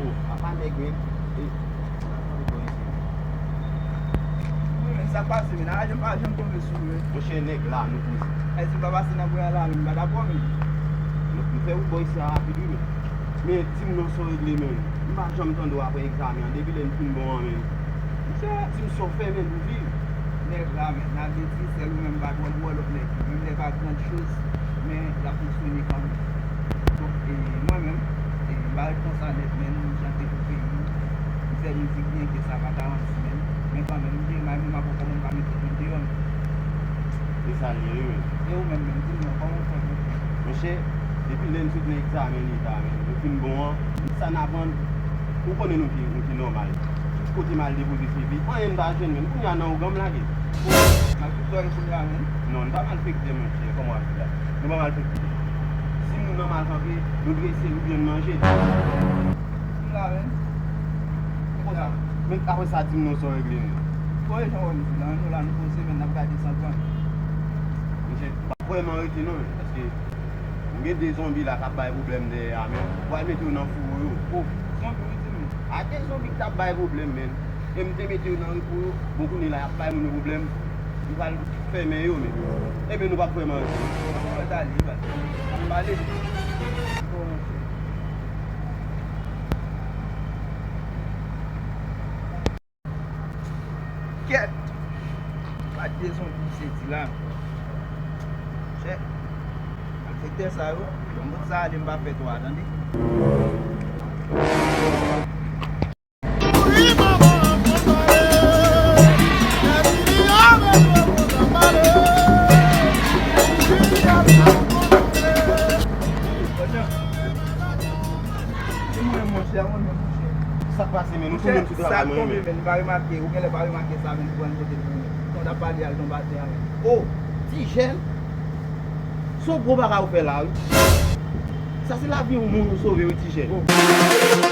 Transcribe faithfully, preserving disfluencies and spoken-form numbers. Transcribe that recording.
Oh, apa nèg, men. E, apa nèg bò isi? Wi, men sa k pase, men? Ajan pa janm tonbe sou ou, men. Monchè, nèg la, nou koze. Èske l pa pase nan bwè a la, men? M pa dakò, men. Nou, nou fè wout bò isi a rapid, wi, men. Men, di m non, sa w regle, men. M pa janm tande w apre egzamen an, depi lè n fin bon an, men. Monchè, di m sa w fè, men, pou viv. Nèg la, men, n a vle di, sèl ou menm pa twò wè lòt nèg. Menm lè pa grand chose, men l ap fonksyone kanmenm. Donk, e, mwen menm, e, m pa ret konsa nèt, men m chante pou peyi m. M fè mizik byen ke sa pa garanti, men, men kanmenm, m gen may mwen, m ap wè kòman m ka met tèt mwen deyò, men. Se sa l ye, wi, men. E ou menm, menm, di m non, kòman w fè pou viv? Monchè, depi lè n sot nan egzamen leta, men, nou fin bon an, sa n aprann, ou konnen nou te, nou te nòmal. Tout kote m al depoze C V, anyen m pa jwenn, men kounye a nan ougan m lage. Malfektè w ye kounye a, men? Non, n pa malfektè, monchè, kòman w ap di la? Nou pa malfektè. Si moun nan mal kanpe, nou drese l oubyen n manje l. M la, men. Konsa. Men apre sa, di m non, sa w regle, men. Bon, e jan w wè m di la, nou la, nou poze, men n ap gade san pran. Monchè, m pa vrèman rete non, men, paske m gen de zonbi la k ap bay pwoblèm dèyè a, men. Pral mete yo nan fouro yo. Oh, zonbi, wi, di m. A de zonbi k t ap bay pwoblèm, men. E m te mete yo nan repo yo. Bon, kounye la, y ap bay moun yo pwoblèm. M pral fèmen yo, men. Ebyen, nou p ap vrèman rete. Mwen t ale, baz. N ap pale. Bon, monchè. Kèt! Pa t de zonbi sezi la ankò. Chè, malfektè sa yo, yon bout sa ale m pa fè twa, tande. Sa k pase, men? Nou tounen sou travay mwen, men. M pa remake, ou genlè pa remake sa, men, pou pran kote pou ou. Tan w t ap pale al tonbe atè a, men. Oh, Tijèn, se yon gwo bagay ou fè la, wi. Sa se lavi yon moun ou sove, wi, Tijèn.